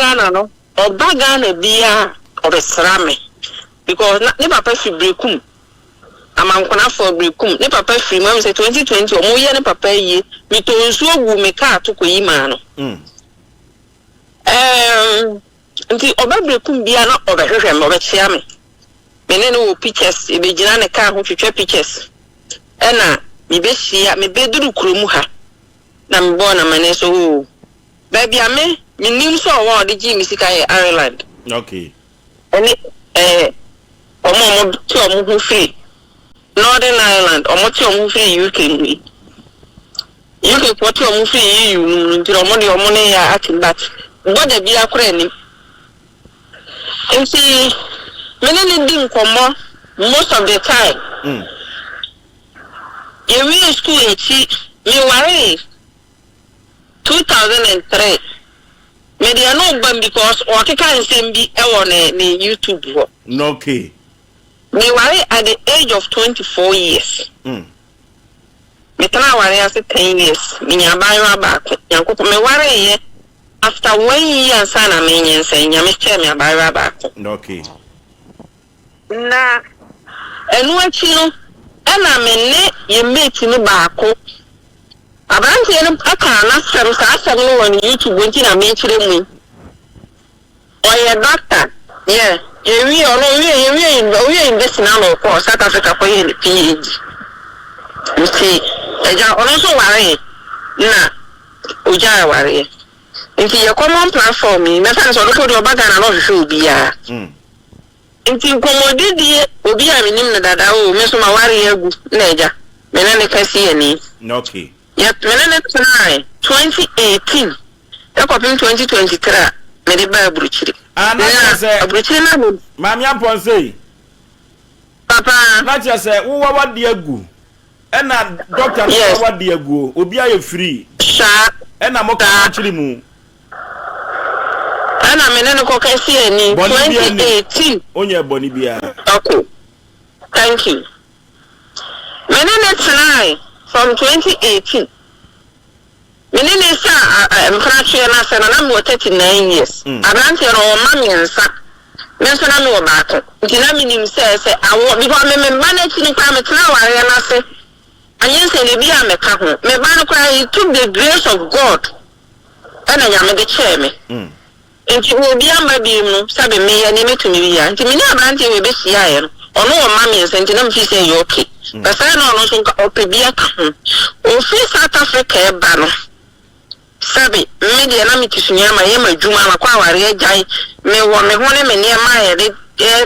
Ghana no, ɔba Ghana biara ɔbɛsra me because na ne papa firi Berekum, Amankonafoɔ Berekum. Ne papa firi mu ɛmu sɛ 2020 ɔmo yɛ ne papa yie. Metɔ nsuo gu me kaa to kɔyi maa no. Nti ɔba Berekum biara na ɔbɛhwehwɛ me, ɔbɛkyea me. Me ne no wɔ pictures, yɛbɛgyina ne kaa ho twitwa pictures. Ɛna mebɛhyia, mebɛduru kurom ha na mebɔɔ n'amanneɛ sɛ oo, baabi a me menim sɛ ɔwɔ a ɔde gyee me sika yɛ Ireland. Ɛne ɔmo a ɔmo te ɔmo ho firi Northern Ireland, ɔmo te ɔmo ho firi UK mu yi. UK foɔ te ɔmo firi EU no mu no, nti ɔmo de ɔmo ne yɛ ate, but border bi akora anim. Nti me ne ne di nkɔmmɔ most of the time. Yɛwie school akyi, mewaree 2003. Mede ɛno bam because ɔkeka nsɛm bi ɛwɔ ne YouTube hɔ. Meware at the age of 24 years. Metena aware ase 10 years. Menya abaayewa baako. Nyankopɔn, mewareyɛ after one year ansa na menyinsɛn, Nyame kyɛɛ me abaayewa baako. Na ɛno akyi no, ɛna me ne yɛ mate no baako, aberanteɛ no aka n'asɛm, saa asɛm no wɔ ne YouTube nti na mekyerɛ mu yi. Ɔyɛ doctor yɛ yɛwie, ɔno owie, yɛwie, owie university na ɔkɔɔ South Africa kɔyɛ ne PhD. Nti agya ɔno nso waree na ogyaa awareɛ. Nti yɛ common platform yi, mɛfa no sɛ ɔno kɔ deɛ ɔba Ghana na ɔhwehwɛ obiara. Nti nkɔmmɔdidie, obi a menim no dada o, me nso ma ware agu na agya me ne ne kɛse yɛ ni. Yɛ me ne ne tenae 2018 ɛkɔpem 2023 a mede baa aburukyiri. Ah, na kyerɛ sɛ aburukyiri na me Maame Ampɔnse. Papa. Na kyerɛ sɛ wowɔ wade agu, ɛna doctor no wɔ wade aguo, obi ayɛ free. Saa. Ɛna mo ka mo kyerɛ mu. Ɛna me ne no kɔka si ani. Bɔne bi anim. 2018. Onyɛ bɔne biara. Okay, thank you. Me ne ne tenae from 2018. Me ne ne sa mfratweɛ no ase no, na mewɔ 39 years. Aberanteɛ no ɔwɔ mma mmiɛnsa, me nso na mewɔ baako. Nti na menim sɛ awɔ because me mba n'akyi no koraa, metena awareɛ no ase anyinsɛn ebi a mɛka ho. Me ba no koraa, it took the grace of God ɛna Nyame de kyɛɛ me. Nti obi amba biem no, sɛbe meyɛ ne metumi bia. Nti me ne aberanteɛ wei bɛhyiaeɛ no, ɔno wɔ mma mmiɛnsa, nti na mefi sɛ ɛyɛ okay. Bɛsɛe na ɔno nso nka ɔpɛ bi aka ho. Ofiri South Africa ɛba no, sɛbe me deɛ na mete Sunyani ma yɛ m'adwuma, makɔ awareɛ agyae, mewɔ me ho ne me nneɛma a yɛde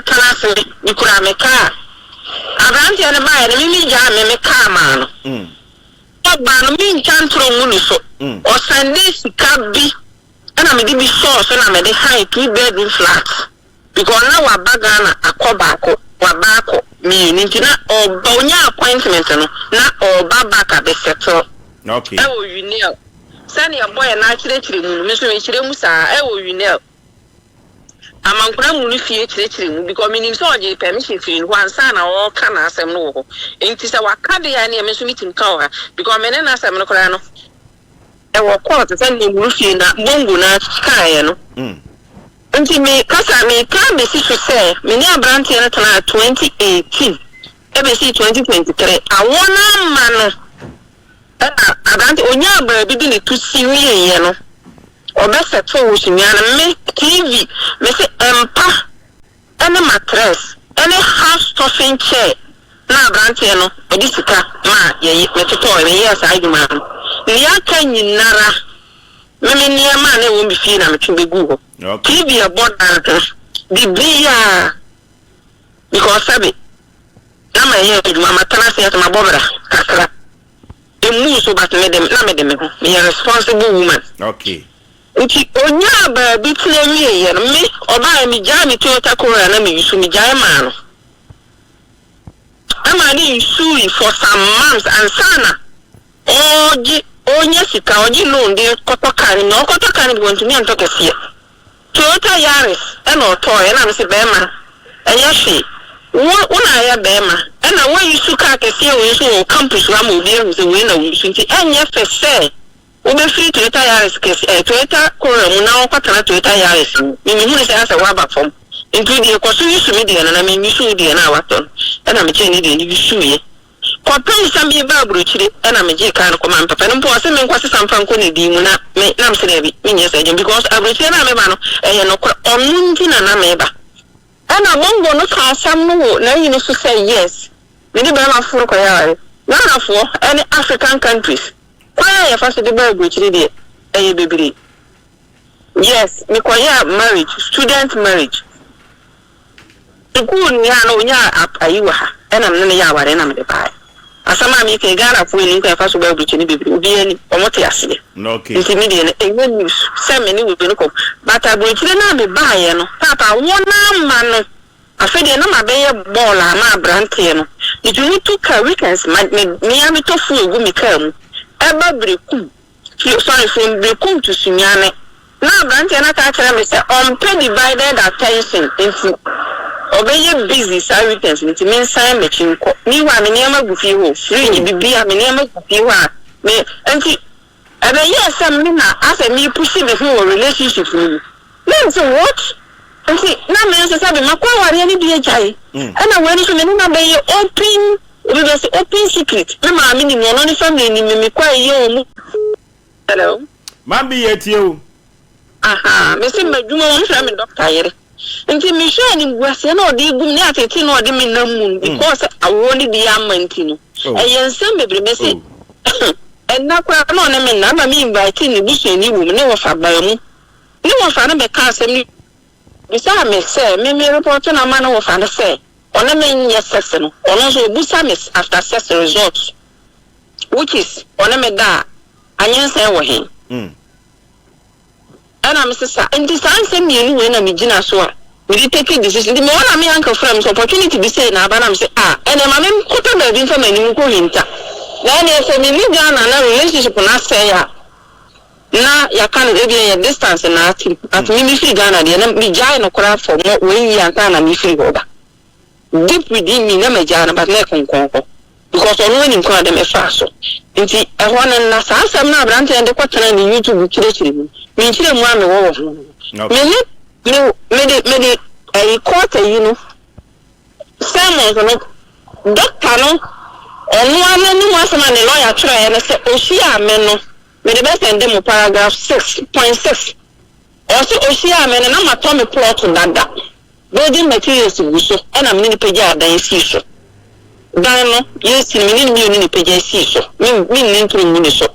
tena ase, mekura me kaa. Aberanteɛ no baeɛ no, mimi gyaa me kaa maa no. Ɔbaa no, mentwa ntorɔ ngu ne so. Ɔsende sika bi ɛna mede bi sɔɔ so na mede han two bedroom flat because na waba Ghana akɔ baako, waba akɔ mmienu, nti na ɔba onya appointment no na ɔba back abɛsettle. Ɛwɔ UNIL, sɛnea bɔyɛ n'akyerɛkyerɛ mu no, me nso mekyerɛ mu saa. Ɛwɔ UNIL Amankora mu no fie kyerɛkyerɛ mu because menim sɛ ɔgye permission firi no hɔ ansa na ɔreka n'asɛm no wɔ hɔ. Nti sɛ waka deɛ a, neɛ me nso metumi ka wɔ ha because me ne n'asɛm no koraa no ɛwɔ court sɛ ne mu fie na bongo na kaeɛ no. Nti me kasa meka bɛsi so sɛ me ne aberanteɛ no tena 2018 ɛbɛsi 2023, awɔ no ama no, ɛna aberante onyaa baabi de ne to si wieɛ no, ɔbɛsɛto wɔ Sunyani no. Me TV me sɛ mpa ɛne mattress ɛne house stuffing chair na aberanteɛ no ɔde sika ma yɛyɛ metotɔɔ, meyɛɛ saa adwuma no. Nea aka nyinara, meme nneɛma a na ɛwɔ me fie na metwe bɛgu hɔ. TV ɛbɔ dan ho biribiaa because sɛbe na ma ɛyɛ adwuma, matena ase ase mabɔ bra kakra emu so, but mede na mede me ho, meyɛ responsible woman. Nti onyaa baabi tena wieɛ no, me ɔbaa megyaa me Toyota Corolla na meyi so, megyae maa no ɛma ne nsui for some months ansa na ɔgye ɔnya sika, ɔgye loan de kɔtɔ kaa no. Na ɔkɔtɔ kaa no bi, wɔntumi antɔ kɛseɛ, Toyota Yaris ɛna ɔtɔɔ. Ɛna me sɛ bɛrima, ɛnyɛ hwee, wo na ayɛ bɛrima ɛna woayi su kaa kɛseɛ wei nso wɔ campus hɔ ama obi ahu sɛ wei na woyi so, nti ɛnyɛ fɛ sɛ. Wobɛfiri Toyota Yaris kɛse ɛɛ Toyota Corolla mu na wokɔtena Toyota Yaris mu. Me mehunu sɛ asɛ woaba fam. Nti wo deɛ kɔ so yusu me deɛ no na menyusu wo deɛ no a woatɔ no. Ɛna mekyɛɛ ne deɛ no yusuiɛ. Kɔpem sɛ mereba aburokyire ɛna megyee kaa no kɔmaa me papa no mpo ɔse menkɔsesa mfa nkɔ ne din mu na me na mese daabi menyɛ saa adwuma because aburokyire no a meba no ɛyɛ nokorɛ ɔno nti na na meba. Ɛna bongo no kaa asɛm no wɔ n'ayi no so sɛ yes me ne barima foforo kɔyɛ aware. Ghanafoɔ ɛne African countries kwan a yɛfa so de ba aburokyire deɛ ɛyɛ bebree. Yes mekɔyɛɛ marriage student marriage. Sukuu nua no onyaa ayi wɔ ha ɛna me ne no yɛ aware ɛna mede baeɛ. Asɛm a meka yi Ghanafoɔ nnim kwan a yɛfa so ba aburokyire no bebree obiara nim wɔn te aseɛ. Nti me deɛ no ɛnyɛ news sɛ me ne wei no kɔ but aburokyire no a me baeɛ no paapa wɔn ama no afei deɛ na mabɛyɛ bɔɔl ama abranteɛ no metumi tu car weekends ma me me ara metɔ fuel gu me car mu ɛba Berekum Fi sorry from Berekum to Sunyani na abranteɛ no aka akyerɛ me sɛ ɔmpɛ divided attention nti ɔbɛyɛ busy saa weekends no nti mensan m'akyi nkɔ. Meanwhile me nneɛma gu fie hɔ o, fridge biribiara me nneɛma gu fie hɔ a me nti ɛbɛyɛɛ sɛ me na asɛ me pushi me ho wɔ relationship no mu. Na mese what? Nti na me nso sɛbe makɔ awareɛ no bi agyae ɛna wei no nso me ne no abɛyɛ open obi bɛse open secret me maame nim ɔno ne family nim me mekɔ ayie wɔ mu. Hello. Mambi yɛ tie o. Ahaa mese madwuma wɔn frɛ me doctor yere nti mehwɛ animguaseɛ na ɔde gum ne atete na ɔde me nam mu no because awoɔ no bi ama nti no ɛyɛ nsɛm bebree mese ɛnna koraa na ɔne me nna ama me invite ne busuani wɔ mu ne wɔfa baa mu Ne wɔfa no bɛkaa asɛm no bisaa me sɛ me me repɔto no ama ne wɔfa no sɛ ɔne me nyɛ sex no, ɔno nso ɔbusa me after sex result which is ɔne me da a anyinsɛn wɔ he? Ɛna me se sa, nti saa nsɛm mmienu wei na me gyina so a mede take decision, nti mewɔ na me uncle frɛ me sɛ opportunity bi sei na aba na me se ah ɛneɛ ma me nkɔpɛ baabi mfa m'anim nkɔ hinta na ɛneɛ sɛ menni Ghana na relationship no asɛe a Na yɛaka no ebia yɛ distance na ate but me mefiri Ghana deɛ na megyae no koraa for more one year ansa na mefiri hɔ ba. Deep within me na magyae no but na ɛkonkɔn hɔ because ɔno anim kwan a ɔde me faa so nti ɛhɔ no na saa asɛm no a aberanteɛ no de kɔtenaa ne YouTube kyerɛkyerɛ mu no me nkyerɛmu a mewɔ wɔ ho no me ne me mede mede ɛyi court ayi no sermons no doctor no ɔno ara n'anim asɛm a ne lawyer twerɛeɛ no sɛ ɔhyiaa me no Mede bɛsɛnde mo paragraph 6.6. Ɔse ohyiaa me no na matɔ me plot dada, building materials gu so ɛna me ne no pagyaa dan sii so. Dan no yɛsi no me ne no mmienu na ɛpagya sii so, me menni ntoro ngu ne so.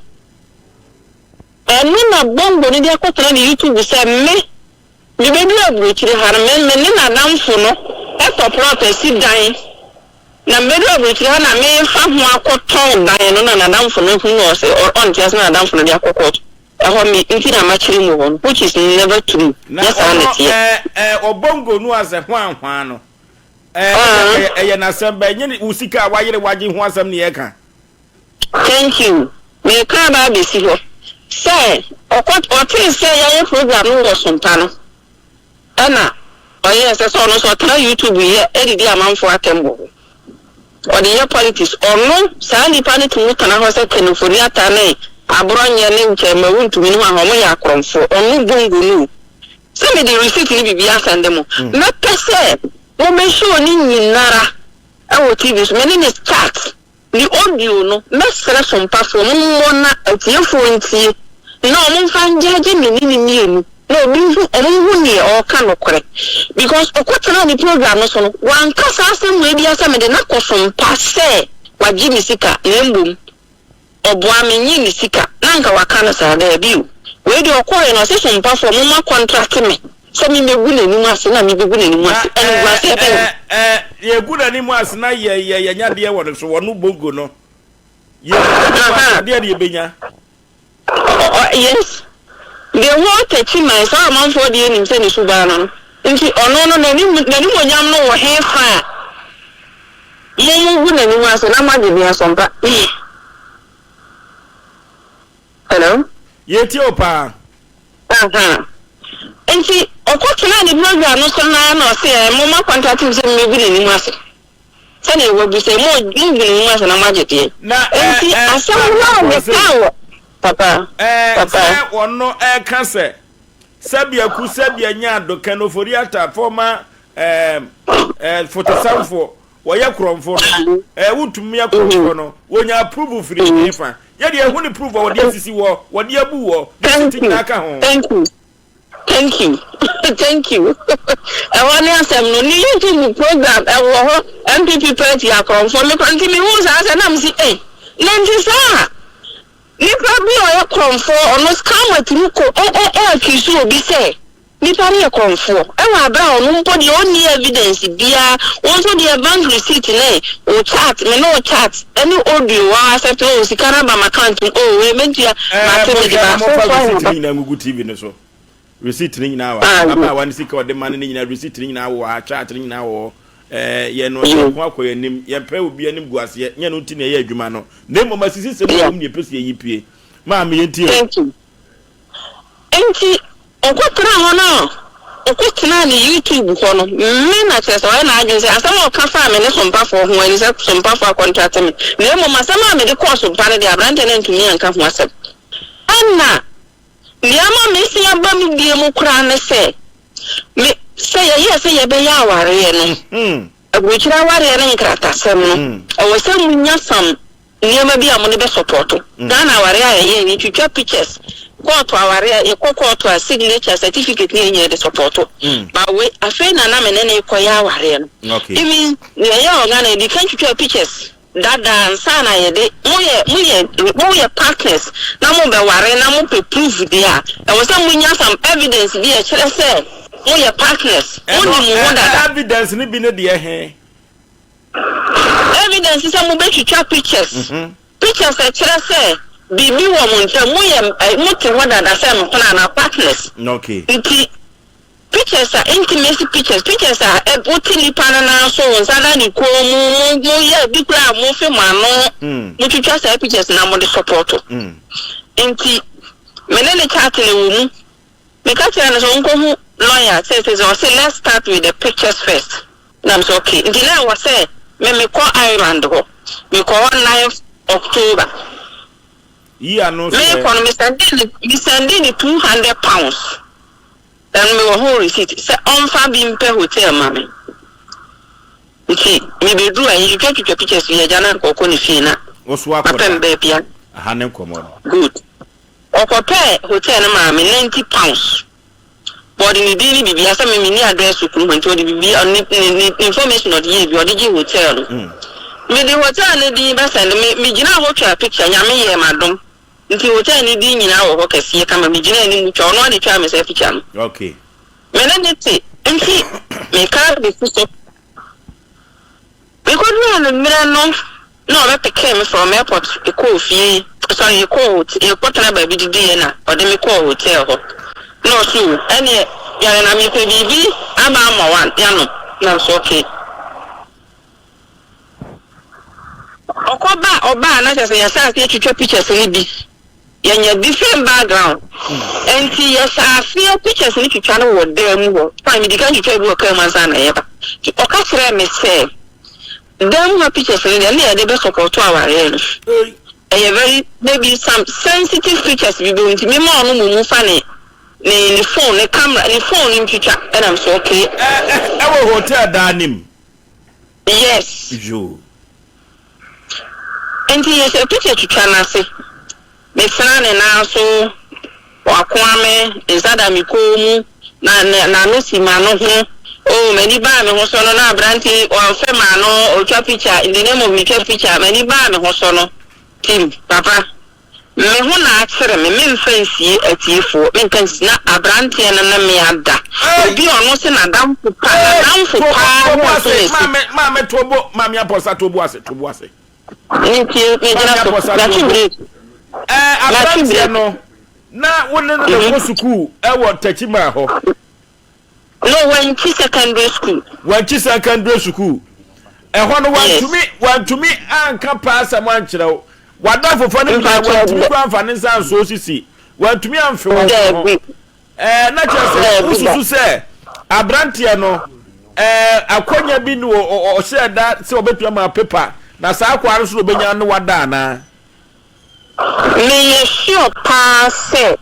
Ɛno na Bongo no de akɔtena ne YouTube sɛ me Mebeduu aburokyire ha no, me me ne n'adamfo no tɔ plɔt asi dan. Na mebeduu aburokyire ha na merefa ho akɔtɔn dan no na n'adamfo no ahu na ɔse ɔnte ase na n'adamfo no de akɔ court. Ɛhɔ me nti na makyere mu hɔ no which is never true. Na Nyɛ saa na ɔno ɛteɛ. ɛɛ ɛɛ ɔbɔngo no asɛ hwan hwan no ɛɛ Ah. ɛyɛ ɛyɛ n'asɛm bɛn nyɛ ne wo sika a wayere wagye ho asɛm ne yɛka. Thank you. Mereka aba abɛsi hɔ sɛ ɔkɔ ɔtee sɛ yɛayɛ program no wɔ Sompa no ɛna ɔyɛɛ sɛ sɛ ɔno nso ɔtena YouTube yɛ ɛdidi amanfoɔ atɛm wɔ hɔ. Ɔde yɛ politics. Ɔno saa nipa no tumi tena hɔ sɛ Ken Ofori-Atta ne Aborɔnyɛ ne Nkyɛnmawu ntumi ne hwan hɔ ɔmo yɛ akorɔmfoɔ. Ɔno Bongo no o. Sɛ mede receipt ne biribi asɛnde mo. Mɛpɛ sɛ mobɛ show ne nyinara ɛwɔ TV so. Me ne ne chat. Ne audio no mɛsrɛ sompafoɔ mommɔ na atiefoɔ ntie na ɔmo mfa ngyagye me ne no mmienu na obi nhu ɔmo nhu neɛ ɔɔka nokorɛ because ɔkɔ tenaa ne program no so no wanka saa asɛm wei biara sɛ mede no akɔ sompa sɛ wagye me sika na mbom Ɔboa me nye ne sika na anka waka no saa daabi o wei deɛ ɔkɔɔeɛ no ɔse sompafoɔ momma contract me sɛ me mɛgu n'anim ase na mebɛgu n'anim Na ase animguaseɛ ɛɛ bɛn. ɛɛ ɛɛ yɛgu n'anim ase na yɛ yɛ yɛnya deɛ wɔ ne so wɔno bongo no yɛgu n'anim ase Aha. adeɛ na yɛbɛnya. Ɔ ɔ yes the whole Techiman saa ɔmanfoɔ deɛ nim sɛ ne suban no no nti ɔno no n'anim n'animuonyam no wɔ he fa a mo mo gu n'anim ase na moagye deɛ asɔmpa hello. Yɛtie wo paa. Aha nti ɔkɔ tenaa ne program no so naa na ɔse ɛɛ mo ma contact me sɛ memmɛgu n'anim ase. Sɛdeɛ wɔabu sɛ, Mo, mogu ne mu ase na moagye deɛ. Na ɛ Enti ɛ asɛm no a na ɔse. mekaa wɔ. Papa. Ɛɛ Papa. Sɛ ɔno ɛka sɛ sɛbi aku sɛbi anya ado Ken Ofori-Atta former ɛɛ ɛɛ fotosanfoɔ wɔyɛ korɔmfo no ɛɛ wotumi yɛ korɔmfo no wɔnya approve firi ne fa yɛde ɛho ne proof a wɔde asisi wɔ wɔde abu wɔ ne Thank siti you. nyinaa ka ho. Thank you. Thank you. Thank you. Ɛhɔ ne asɛm no. Ne YouTube program ɛwɔ hɔ NPP party akorɔmfoɔ me kora nti mehu saa sɛ nam si ei na nti saa nipa bi a ɔyɛ korɔmfoɔ ɔno scammer tumi kɔ ɛ ɛ ɛ accuse obi sɛ nipa no yɛ korɔmfoɔ ɛwɔ abere a ɔno mpo deɛ ɔnni evidence biara wɔn nso deɛ bank receipt ne o chat me ne o chat ɛne audio wɔn accept o sika no aba m account mu o wei mentua ɛɛ mate mede mohwɛ na baako mofa nso ayɛ receipt aba ne nyinaa ngugu TV no so. Receipt ne nyinaa wɔ Ah, ha. Ababaawa ne sika ɔde ma no ne nyinaa receipt ne nyinaa wɔ ha. Chat ne nyinaa wɔ hɔ. Ɛɛ yɛn no yɛn ko akɔ yɛn anim. Yɛn pɛ obi anim gu aseɛ. Nyɛ no nti na ɛyɛ adwuma no. Na mmom asisi sɛm wɔ mu na yɛpɛ sɛ yɛyi pie. Maame yɛn tie o. Thank you. Nti ɔkɔtena hɔ no a ɔkɔtena ne YouTube hɔ no me na kyerɛ sɛ ɔyɛ n'adwene sɛ asɛm a ɔka faa me ne sompafoɔ ho ani sɛ sompafoɔ akɔntrate me na mmom asɛm a mede kɔɔ sompa no deɛ aberanteɛ no antumi anka ho asɛm. Ɛna nea ama mesi aba me bie mu koraa ne sɛ me sɛ yɛyɛɛ sɛ yɛbɛyɛ awareɛ no aburokyire awareɛ no nkratasɛm no ɛwɔ sɛ munya sam nneɛma bi a mo de bɛ support. Ghana awareɛ a yɛyɛ yɛtwitwa pictures, court awareɛ yɛkɔ court a signature certificate ne yɛnyɛ de support. Ba wei afei na na me ne ne kɔyɛ awareɛ no even yɛyɛ wɔ Ghana yɛde kan twitwa pictures dada ansa na yɛde moyɛ partners na mo bɛware na mo pɛ proof deɛ a ɛwɔ sɛ monya some evidence bi a ɛkyerɛ sɛ moyɛ partners, mo ɛno nim mo ho dada. Evidence ne bi ne deɛ he? Evidence sɛ mobɛtwitwa pictures, pictures ɛkyerɛ sɛ biribi wɔ mo ntam, moyɛ mote hɔ dada sɛ mpena anaa partners. Nti pictures a intimacy pictures, pictures a wote nipa no nan so, wo nsa da ne kɔn mu, mo moyɛ bi koraa a mofe mo ano, motwitwa saa pictures na mode support. Nti me ne ne chat no wɔ mu. Meka kyerɛ no sɛ ɔnkɔhu lawyer sɛ sɛ sɛ ɔse let's start with the pictures first. Na m sɛ okay. Nti na ɛwɔ sɛ me mekɔ Ireland hɔ. Mekɔ hɔ 9 October. Yi ano so Mekɔ ɛ no mesend ne £200. Ɛno mewɔ ho receipt sɛ ɔmfa bi mpɛ hotel ma me. Nti mebɛduru a yɛtwitwa pictures bi agya na nkɔkɔ ne fie na woso mapɛ akɔda m baabi a aha ne nkɔmmɔ no. Good. Ɔkɔpɛɛ hotel no maa me £90. But ɔde ne din ne biribi asɛ me menni address kurom hɔ nti ɔde biribi ne information ɔde yɛɛ bi ɔde gye hotel no. Mede hotel no din bɛsend me megyina hɔ twa picture Nyame yɛɛ m'adom. Nti hotel no din nyinaa wɔ hɔ kɛseɛ kama megyina anim twa ɔno ade twa me saa picture no. Me ne ne te nti meka bɛsi so. Mekɔduru anwummerɛ no na ɔbɛpickee me from airport yɛkɔɔ fie sorry yɛkɔɔ hot yɛkɔtena baabi didiiɛ na ɔde me kɔɔ hotel hɔ na ɔse o ɛneɛ dware na mepɛ biribi aba ama wo a yɛanom na nso okay. Ɔkɔba ɔbaa na kyerɛ sɛ yɛhyɛ aseɛ twitwa pictures no bi yɛnya different background nti yɛhyɛ aseɛ pictures no twitwa no wɔ dan mu hɔ. Fine, medi kan twitwa bi wɔ kaa mu ansa na yɛba nti ɔka kyerɛɛ me sɛ dan mu ha pictures no deɛ ne yɛde bɛ support awareɛ no Ei. ɛyɛ very maybe some sensitive pictures bi bɛ mu nti mema ɔno mo mu fa ne phone ne camera ne phone no ntwitwa ɛnam so okay. Ɛ ɛ ɛwɔ hotel daa nim? Yes. Yo. Nti yɛhyɛ picture twitwa n'ase mesena ne nan so wakoa me nsa da me kɔn mu na n'ano si m'ano ho oh m'ani baa me ho so no na aberante ɔmfɛ m'ano ɔtwa picture in the name of metwa picture m'ani baa me ho so no tim papa me ho na akyerɛ me memfa nsie atiefoɔ memfa nsie na aberanteɛ no ne me ada obi a ɔno se n'adamfo pa n'adamfo paa Tobo ho ase. ɔso n'asi. Maame maame tobo maame apɔsa tobo ase tobo ase. Ntie megyina Maame so apɔsa matwe tobo. break. Ɛɛ Matwe aberanteɛ break. no na wo ne no na kɔ sukuu ɛwɔ Tɛkyima hɔ? No, wankyi secondary school. Wankyi secondary school ɛhɔ no? Yes. Wantumi anka paa asɛm ankyerɛ wo wada fofa no nyinaa? Mpakyɛ wantumi kora amfa ne nsa ansɔ sisi wantumi amfe wɔn ho? Daabi. Ɛɛ na kyerɛ sɛ Daabi da. wosusu sɛ aberanteɛ no ɛɛ akɔnya bi ne ɔhyɛ da sɛ ɔbɛtumi ama pepa na saa akoa no so na ɔbɛnya ne wada anaa? Meyɛ sure paa sɛ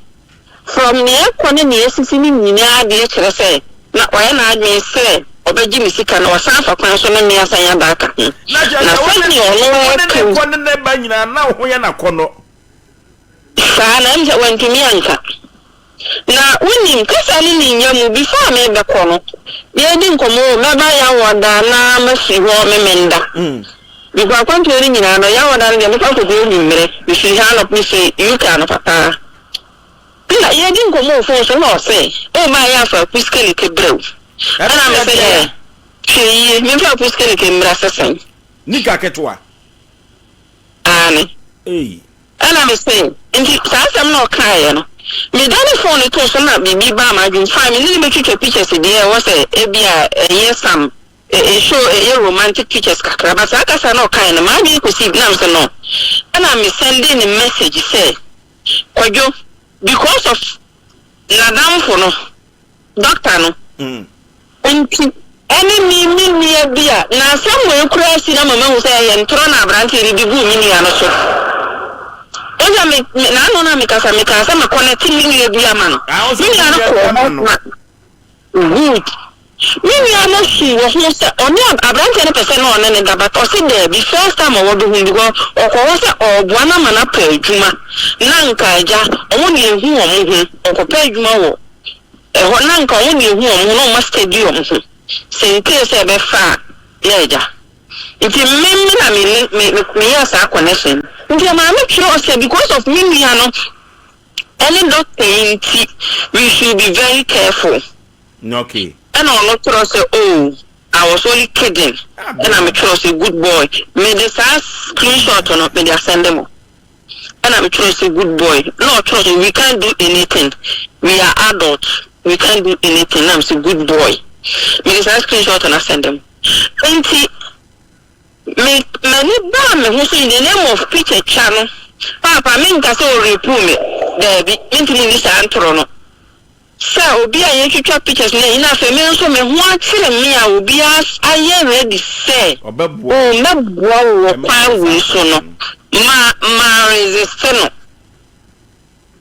from nea ɛkɔ ne nea asisi no nyinaa deɛ kyerɛ sɛ na wayɛ n'adwene sɛ ɔbɛgye me sika na wasan afa kwan so ne me asan aba aka ho. Na kyerɛ Na sɛ wo ne sɛdeɛ ɔno wo ne reka ne yi. kɔ ne ne ba nyinaa na wo ho yɛ no akɔnnɔ. Saa na ɛm sɛ wantumi anka. Na wonim, kasa no ne nya mu, before a mebɛkɔ no, yɛredi nkɔmmɔ o, mɛba Yawoada na mafiri hɔ Memenda. Because akwantuo no nyinaa no, Yawoada no deɛ mɛkɔ akɔduru anwummerɛ, mefiri ha anɔp, mefiri UK anɔpa paa. Nna yɛredi nkɔmmɔ wɔ phone so na ɔse, oh maa yɛ afa Akuskeleke brɛ wo. Ɛno Ɛna nso yɛ mese, deɛ eh, a. hwɛ yie, memfa Akuskeleke mmra sɛ sɛn? Nika ketewa. Aane. Ei. Ɛna me se, nti saa asɛm no a ɔkaeɛ no, me dane phone no too so na biribi baa m'adwene mu, fine me ne no bɛtwitwa pictures deɛ ɛwɔ sɛ ebia ɛyɛ some ɛ show ɛyɛ romantic pictures kakra but saa kasa no a ɔkaeɛ no m'adwene kɔsii bi na me se no, ɛna me sɛndee no message sɛ Kwadwo because of n'adamfo no Dɔkta no nti ɛne me me nua bi a na asɛm wei koraa si na ama mahu sɛ ɛyɛ ntorɔ na aberanteɛ no de guu me nua no so. Wohu sɛ me me n'ano na mekasa mekaa sɛ makɔnɛte me nua bi ama no. Ah, wo Me sɛ nua wo no nua bi kɔɔ ama hɔ no. ma good. Me nua no suu wɔ ho sɛ ɔne aberanteɛ no pɛ sɛ na ɔne no da but ɔse daabi first time a wɔbɛhu no because ɔkɔ hɔ sɛ ɔɔboa no ama no apɛ adwuma na nka agya ɔmo na ehu ɔmo ho ɔkɔpɛ adwuma wɔ Ɛhɔ na nka wɔn na ehu wɔn ho na wɔn asitadi wɔn ho sɛ nkee sɛ ɛbɛfa a na agya. Nti me me na me ne me me meyɛɛ saa connection no. Nti ɛmaa me twerɛɛ sɛ because of me nua no ɛne doctor yi nti we should be very careful. Okay. Ɛna ɔno twerɛ sɛ oh I was only kidding. Ah, Ɛna me bɛrima. twerɛ sɛ good boy. Mede saa screenshot no mede asɛnde mo. Ɛna me twerɛ sɛ good boy na ɔtwerɛ sɛ we can't do anything we are adult we can't do anything na me sɛ good boy mede saa screenshot no asɛnde mo nti me m'ani baa me ho so in the name of picture twa no paapa menka sɛ ɔrepu me daabi mentumi nni saa ntorɔ no. Sɛ obi a yɛtwitwa pictures no ayi na afei me nso me ho akyere me a obiara ayɛ ready sɛ Ɔbɛboa oh wo. mɛboa wo wɔ Ɛma kwan wo wei saa so no kwan no. ma ma resist no.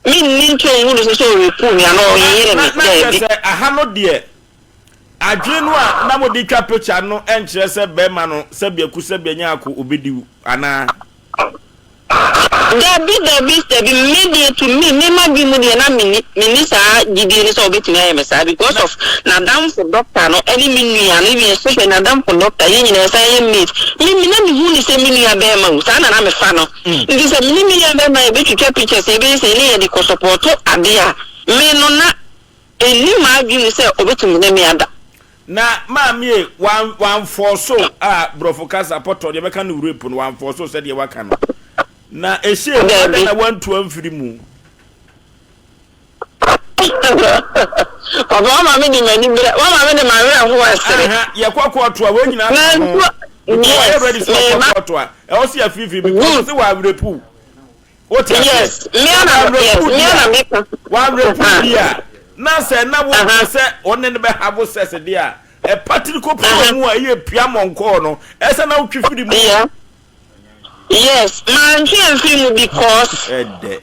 Me nni nti ɔnhu no sɛ sɛ ɔrepu me anaa Na ɔyeyere na me na kyerɛ daabi. sɛ aha no deɛ adwene no a na mode twa picture no nkyerɛ sɛ bɛrima no sɛbi aku sɛbi anya ako obedi wo anaa? Dabi dabi dabi me deɛ to me me madwene mu deɛ na menni menni saa gyidie no sɛ ɔbɛtumi ayɛ me saa because Na of n'adamfo doctor no ɛne me nua no even especially n'adamfo doctor yɛn nyinaa yɛsan yɛ mate me me na mehu no sɛ me nua bɛrima o saa na na mefa no nti sɛ me ne me nua bɛrima yɛbɛtwitwa pictures yɛbɛyɛ sei ne yɛde kɔ sɔpɔto adeɛ a me no na ɛnni m'adwene mu sɛ ɔbɛtumi ne me ada. Na maame e, wan wanfɔɔso a brɔfo kasa pɔtɔ deɛ bɛka no rape no wanfɔɔso sɛdeɛ waka no. Na ɛhyɛɛ mu adɛn Dabi. na wantu amfiri mu? Papa wama me de m'ani brɛ wama me de m'awerɛhoɔ ɛsere. Aha, yɛkɔ kɔɔto a wei nyinaa ka ho. Mantu Because wayɛ yes ready sɛ ɔkɔ mema kɔɔto a, ɛwɔ sɛ yɛfirifiri because good sɛ wɔawerɛpu wo. Wote aseɛ? yes me Sɛ ana yes wɔawerɛpu me di ana a, meka wɔawerɛpu aha di a, na sɛ na wopɛ aha sɛ ɔne no bɛhavo sex deɛ a, ɛpatiri kɔpue aha mu a ɛyɛ pia mɔnkɔɔ no, ɛsɛ na wotwe firi mu. yeah yes mantwe amfiri mu because Ɛdɛ.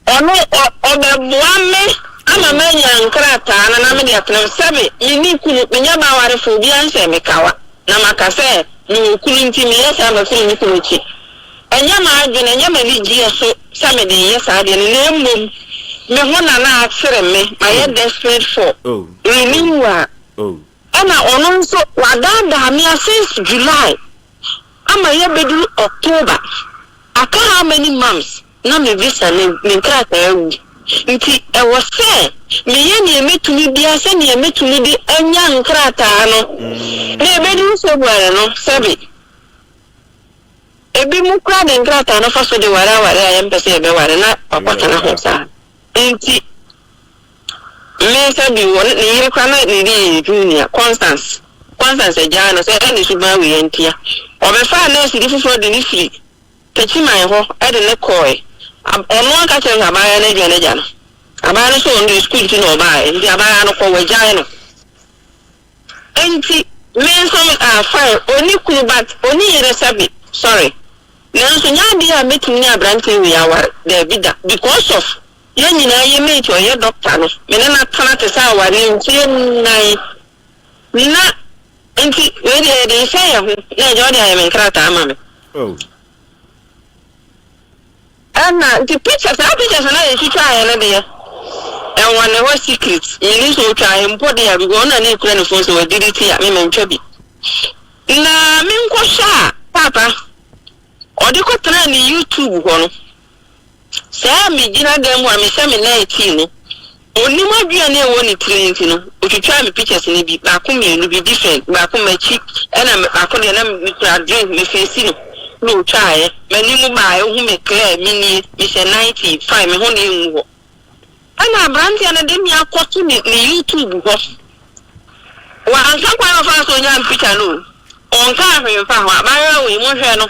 Ɔno ɔ ɔbɛboa me ama manya nkrataa no na mede atena mu. Sɛbe menni kunu, menyɛ baa warefo, obiara nhyɛɛ me kawa na maka sɛ mewɔ kunu nti meyɛ saa mafiri me kunu akyi. Ɛnyɛ m'adwene, ɛnyɛ m'anigyeɛ so sɛ mede reyɛ saa adeɛ no na mmom me ho na na akyere me, mayɛ Oh, desperate for oh, oh, renewal. oh. Ɛna ɔno nso wadaadaa me a since July ama yɛabɛduru October, aka how many months na me visa ne me nkrataa awu nti ɛwɔ sɛ meyɛ nea mɛtumi biara sɛnea mɛtumi de anya nkrataa no na ɛbɛduru February no sɛbe ebinom koraa de nkrataa no fa so de ware aware a yɛmpɛ sɛ yɛbɛware na wakɔtena ho saa nti me sɛbe wɔ ne yere koraa na ne din yɛ Junior Constance Constance agyaa no sɛ ɛne suban wei ntia ɔbɛfaa nɛɛse bi foforɔ de ne firi Techiman hɔ de no kɔɔe. Ab ɔno ara ka kyerɛɛ no sɛ abaayewa no adwane agya no. Abaayewa no sɛ ɔno deɛ sukuu nti na ɔbaaɛ nti abaayewa no kɔ wagyae no. Nti me nso me ah fine ɔnni kunu but ɔnni yere sɛbe sorry. Nanso nyɛ adeɛ a mɛtumi ne aberanteɛ wei aware, daabi da, because of yɛn nyinaa yɛ mate ɔyɛ doctor no, me ne no atena te sɛ awareɛ mfeɛ nnan, na nti wei deɛ yɛde rehyɛ yɛn ho na agya wode ayɛ me nkrataa ama me. Oh. Ɛna nti picture saa pictures no a yɛtwitwaeɛ no deɛ ɛwɔ ne hɔ secret, mennim sɛ ɔtwaeɛ mpo deɛ a because ɔno na na ɛkura ne phone sɛ wadelete a me mantwa bi. Na menkɔhwɛ a paapa ɔde kɔtenaa ne YouTube hɔ no, saa a megyina dan mu a mehyɛ me nightie no, ɔnim adwene a ɛwɔ ne tirim nti no, ɔtwitwaa me pictures no bi, baako mmienu bi different, baako m'akyi ɛna baako deɛ na mekura drink me face no na ɔtwaeɛ, m'anim baeɛ, ɔhu me clear, menie, mehyɛ nightie, fine, me ho na ɛngu hɔ. Ɛna abranteɛ no de me akɔto ne ne YouTube hɔ. Wanka kwan a ɔfaa so onyaa me picture no o. Ɔnkaa hwee mfa ho. Abaayewa wei monhwɛ no.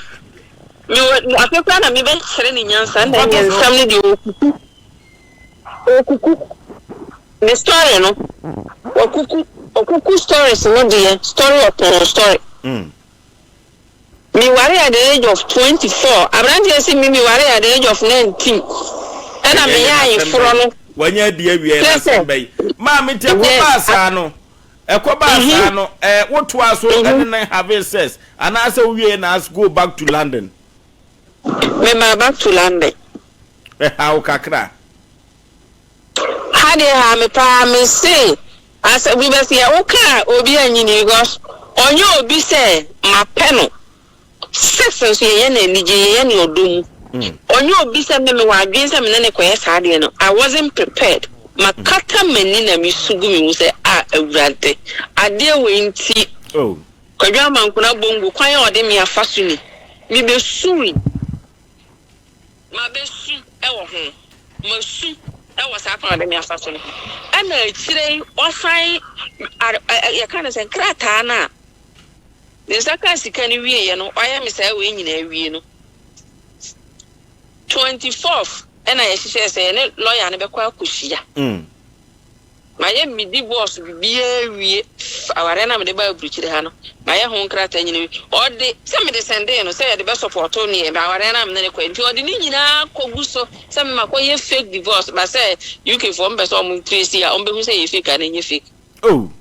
Mewɔ afei koraa na mebɛkyerɛ ne nyansa na ɛnyɛ nsɛm no deɛ ɔkuku. Ɔkuku. Ne story no. Wakuku. Ɔkuku stories no deɛ story upon story. Mm. Me ware at the age of 24 abranteɛ se me me ware at the age of 19 ɛna me yɛ ayeforɔ no. Wanya adi awie na asɛm bɛyi. Maame nti ɛkɔ baa saa no ɛkɔ baa saa no ɛɛ wotoa so ɛne ne having sex anaasɛ wowie na as go back to London. Me ba back to London. Ɛha wo kakra. Ha deɛ ha me paa me se asɛ bi bɛsi yɛ wo ka obi anyini because ɔnyɛ obi sɛ mapɛ no sex nso yɛyɛ no anigye yɛyɛ no ɔdɔ mu ɔnyɛ obi sɛ me mewɔ adwene sɛ me ne ne kɔyɛ saa adeɛ no I wasn't prepared makata m'ani na mesu gu me mu sɛ ah awurade adeɛ wei nti Oh. Kwadwo Amankona Bongo kwan a ɔde me afa so ni mebɛsui. Mabesu wɔ ho. Masu wɔ saa kwan a ɔde me afa so no ho. Ɛna akyire yi ɔsan ar ɛ yɛka no sɛ nkrataa no a ne nsa kaa sika no wieeɛ no, wayɛ me saa wei nyinaa wie no, 24th ɛna yɛhyehyɛɛ sɛ yɛne lɔya no bɛkɔ akɔhyia. Mm. Mayɛ me divorce biribiara awie, awareɛ no a mede baa aburukyire ha no, mayɛ ho nkrataa nyina wie. Ɔde, sɛ mede sɛndee no sɛ yɛde bɛ sɔpɔto neɛ awareɛ no a mene no kɔɛ nti ɔde ne nyinaa kɔgu so sɛ me makɔyɛ fake divorce, ba sɛ UK foɔ ɔmpɛ sɛ ɔmo trace a ɔmo bɛhu sɛ ɛyɛ fake anaa ɛnyɛ fake. Oh.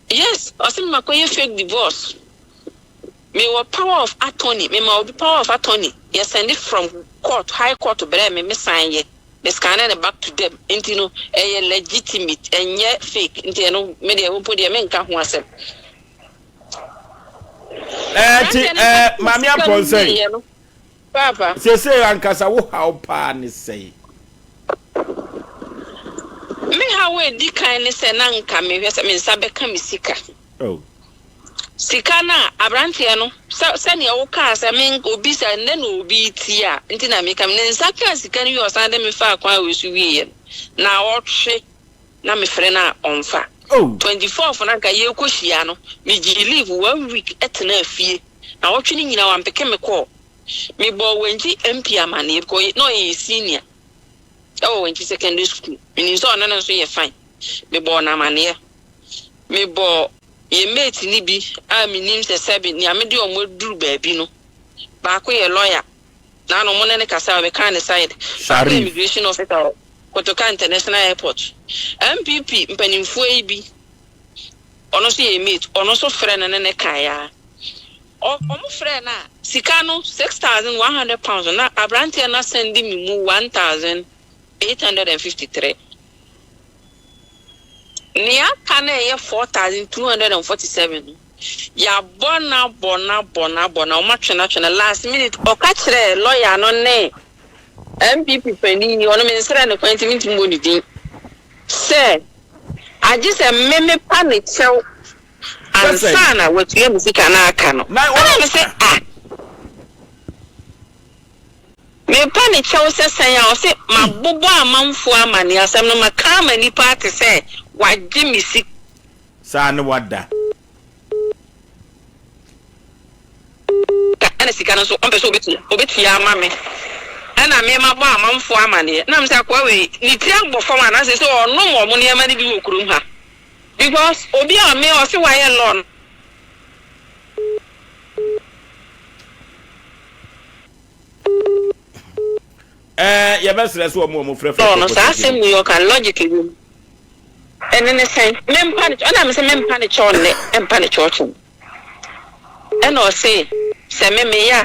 Yes, ɔse me makɔyɛ fake divorce. Mewɔ power of attorney, mema obi power of attorney, yɛ sɛnde from court, high court brɛɛ me, me san yɛ. Me scanne no back to them nti no ɛyɛ legitimate ɛnyɛ fake nti ɛno me deɛ mpo deɛ menka ho asɛm. Ɛɛ ti ɛɛ maame apɔnsɛn. Paapa. Sese ankasa wo haw paa ne sɛn. Me haw a edi kan ne sɛ na nka mehwɛ sɛ me nsa bɛka me sika. Oh. Sika no a, aberanteɛ no, sɛ, sɛdeɛ wokaa sɛ me, obi sɛ nnɛ na obi retie a, nti na meka, ne nsa kaa sika no wie a ɔsan de me faa kwan wei so wieeɛ no, naawɔtwe na mefrɛ no a ɔmfa. Oh. 24th no anka yɛrekɔhyia no, megyee leave one week tenaa fie, naawɔtwe no nyinaa wampeke me kɔɔ. Mebɔɔ Wenchi MP amaneɛ because na ɔyɛ yɛn senior ɛwɔ Wenchi Secondary School, menim sɛ ɔne no nso yɛ fine, mebɔɔ no amaneɛ. Mebɔ yɛn mate no bi a menim sɛ sɛbe nea mede wɔn aduru baabi no, baako yɛ lawyer, na ano mo ne no kasa a ɔbɛkaa ne side, baako yɛ Sharif. immigration officer wɔ Kotoka International Airport. NPP mpanimfoɔ yi bi, ɔno nso yɛ mate, ɔno nso frɛ no ne no kaeɛ ara. Ɔ, wɔn frɛɛ no a, sika no, £6,100 no, na aberanteɛ no asɛnde me mu 1,853. Nea aka no a ɛyɛ 4,247 no, yɛabɔ no abɔ no abɔ no abɔ no, wɔatwe no atwe no, last minute ɔka kyerɛɛ lɔya no ne NPP panin yi, ɔno mensrɛɛ no kwan nti mentumi mmɔ ne din, sɛ agye sɛ me mepa ne kyɛw ansa na watua me sika no a aka no. Ɛna mese ah! Mepa ne kyɛw sɛ sɛn a ɔse mabobɔ amanfoɔ amaneɛ asɛm no maka ama nnipa ate sɛ wagye me sika. Saa ne wada. Ɛna sika no nso ɔmpɛ sɛ ɔbɛtua ɔbɛtua ama me ɛna me mabɔ amanfoɔ amaneɛ na mesɛ akoa wei ne tiri abɔ fam anaa sɛ ɔnom ɔmo nneɛma no bi wɔ kurom ha because obi a me ɔse wayɛ law no. Ɛɛ yɛbɛsrɛ sɛ wɔn a wɔfrɛfrɛ No no kɔ saa kɔtɔ asɛm wei ɔka logic wɔ mu. Ɛne ne sɛn? Mempa ne ɛna mese mempa ne kyɛw nnɛ ɛmpa ne kyɛw kyɛn. Ɛna ɔse sɛ me meyɛ a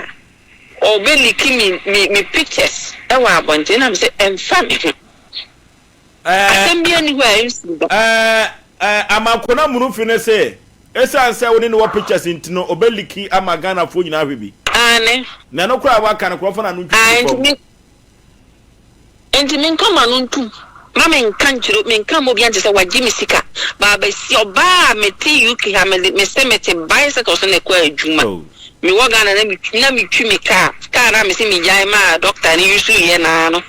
ɔbɛ leaki me me me pictures ɛwɔ abɔnten ɛna mese ɛmfa me ho. Ɛɛ Asɛm biara nni hɔ a ɛnsi da. ɛɛ ɛɛ Amankona Munufi no se esiane sɛ wo ne no wɔ pictures nti no ɔbɛ leaki ama Ghanafoɔ nyinaa ahwɛ bi. Aane. Na ɛno koraa a waka no nkurɔfoɔ no ano ntwitwi Aane nti fam. me nti menka m'ano ntom ma menka nkyerɛ menka mma obiara nte sɛ wagye me sika baabɛsi ɔbaa a mete UK ha mede mese mete bicycle so na ɛkɔ adwuma Oh. mewɔ Ghana na metwi na metwi me car car no a mese megyae maa doctor no use yɛ naa no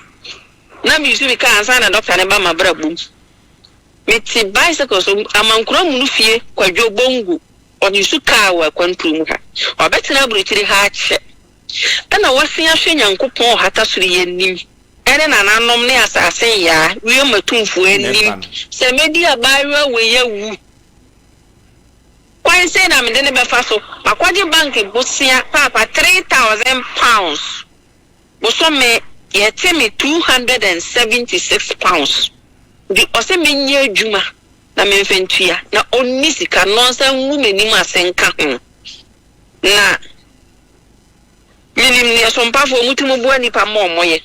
na me use me car ansa na doctor no ba m'abrabɔ mu mete bicycle so Amankura munu fie Kwadwo Bongo ɔde use car wɔ akwantuo mu ha wabɛtena aburokyire ha akyɛ Ɛna wasen ahwɛ Nyankopɔn ɔhata soro yi anim, ɛne nananom ne asase nyaa, wiem atumfoɔ anim, sɛ mɛdi abaayewa wei awu. Kwan sei na mede no bɛfa so, makɔgye bank bosea paapa £3,000 bosome, yɛte me £276, nti ɔse menyɛ adwuma na memfa ntua, na ɔnni sika, na ɔnsan ngu m'anim ase nka ho, na. Minim nea sompafoɔ a wɔtumi boa nnipa ma wɔyɛ.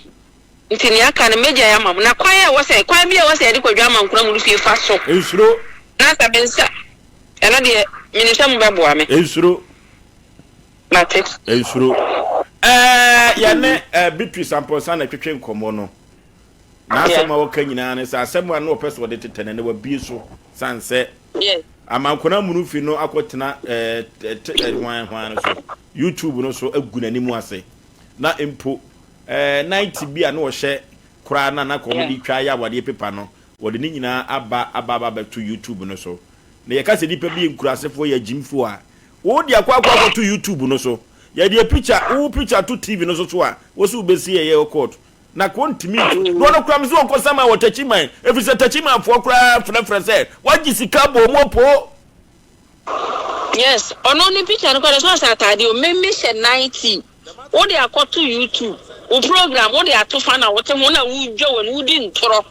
Nti nea aka no, mɛgyae ama mo. Na kwan a ɛwɔ sɛ, kwan bi a ɛwɔ sɛ yɛde Kwadwo Amankona mu no fie fa so. Nsuro. Na sɛ me nsa, ɛno deɛ, menim sɛ mobɛboa me. Nsuro. Mate. Nsuro. Ɛɛ, yɛne ɛɛ Beatrice Amponsah na ɛtwetwe nkɔmmɔ no. N'asɛm a ɔka nyinaa ne sɛ asɛm a na ɔpɛ sɛ ɔde tetɛ no, ɛnɛ wabue so sane sɛ. Yes. Amankona Munufi no akɔtena ɛɛ hwan hwan no so, YouTube no so agu n'anim ase. Na mpo ɛɛ night bi a na ɔhyɛ koraa na na kɔn de twa ayɛ awadeɛ pepa no, wɔde ne nyinaa aba aba aba abɛto YouTube no so. Na yɛka sɛ nnipa bi yɛ nkurasefoɔ yɛ agyimfoɔ a, wo de akɔ akɔ akɔto YouTube no so. Yɛde picture, wo picture to TV no so so a, wo so wobɛsi yɛyɛ wɔ court. Na ka ɔntumi ntu. Na ɔno koraa mese ɔnkɔ saman wɔ Takyiman, ɛfiri sɛ Takyimanfoɔ koraa frɛfrɛ sɛ wagye sika abɔ wɔn apoo. Yes ɔno ne picture no koraa deɛ sɛ ɔhyɛ ataadeɛ o me me hyɛ nightie wo de akɔto YouTube wo program wo de ato fa na wote ho na wodwa w'ani wodi ntorɔ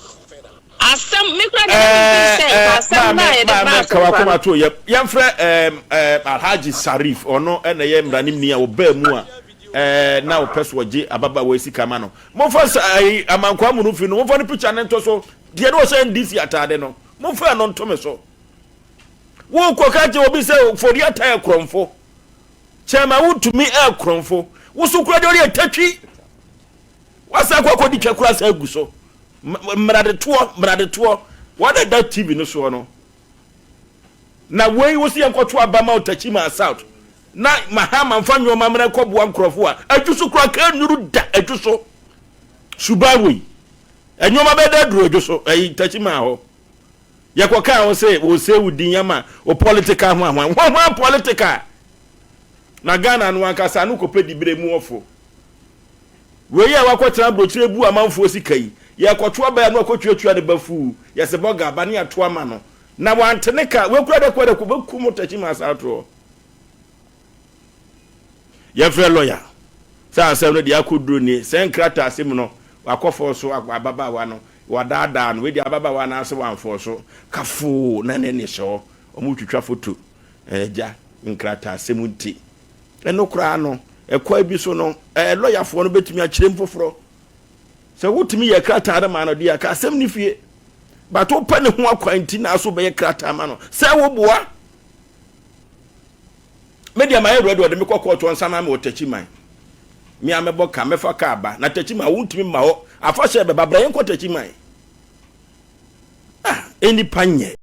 asɛm me koraa deɛ na me feel sɛ nka asɛm no a yɛde maame baa ka asɛmpa wakoma no. to yɛ yɛmfrɛ ɛɛm ɛɛm Alhaji Sarif ɔno ɛna ɛyɛ mmaranimni a ɔbaa mu a Ɛɛ na ɔpɛ so ɔgye ababaawa yi sika ma no. Momfa sa ayi amankwaa mu no fi no, momfa ne picture no nto so. Deɛ na ɔhyɛ NDC ataade no, momfa ɛno nto me so. Wokɔ ka kyerɛ obi sɛ Fori Ata yɛ korɔmfo. Kyɛma wontumi ɛ korɔmfo. Wo so kura deɛ ɔde atatwi. Wasa akɔ akɔdi twa kura sa agu so. Mmaradetoɔ, mmaradetoɔ. Wɔn ɛda TV no soɔ no. Na wei wo se yɛnkɔto aba ma Otachimaa South na Mahama mfa nnoɔma mmra nkɔboa nkorɔfoɔ a, adwu so koraa ka nnuru da adwu so. Suban wei, nnoɔma bɛda aduru adwu so, ɛyi Tachimaa hɔ. Yɛkɔkaa wo se wɔsɛe wo din ama wo political ho ahoa. Hwahwa political! Na Ghana no ankasa no kɔpɛ diberɛ mu ɔfo. Wei a wakɔtena aburokyire bu amanfoɔ sika yi, yɛrekɔto aba yi a na wakɔtuatua ne ba fuu, yɛse bɔga aba ne yɛato ama no, na wante ne ka, wei koraa deɛ kɔ dɛ kɔbɛku mo takyi ma asa atoɔ. Yɛmfrɛ lɔya sɛ asɛm no deɛ akɔduro nie, sɛ nkrataase mu no wakɔfɔɔ so ababaawa no, wadaadaa no, wei deɛ ababaawa no ase wamfɔɔ so, kafoo na ne ne hyɛ hɔ, wɔretwitwa foto, agya nkrataasɛm nti. Ɛno koraa no, ɛkwan bi so no, ɛɛ lɔyafoɔ no bɛtumi akyerɛ mu foforɔ. Sɛ wotumi yɛ krataa no ma no deɛ, ka asɛm ne fie. But wopɛ ne ho akwan nti na aso bɛyɛ krataa ma no. Sɛ woboa. Me deɛ mayɛ ready ɔde me kɔ kɔɔto ɔnsa ma me wɔ takyi man. Me a mɛbɔ ka mɛfa kaa ba na takyi man wontumi mma hɔ. Afahyɛ bɛba bra yɛnkɔ takyi man. Ah, nnipa nyɛ.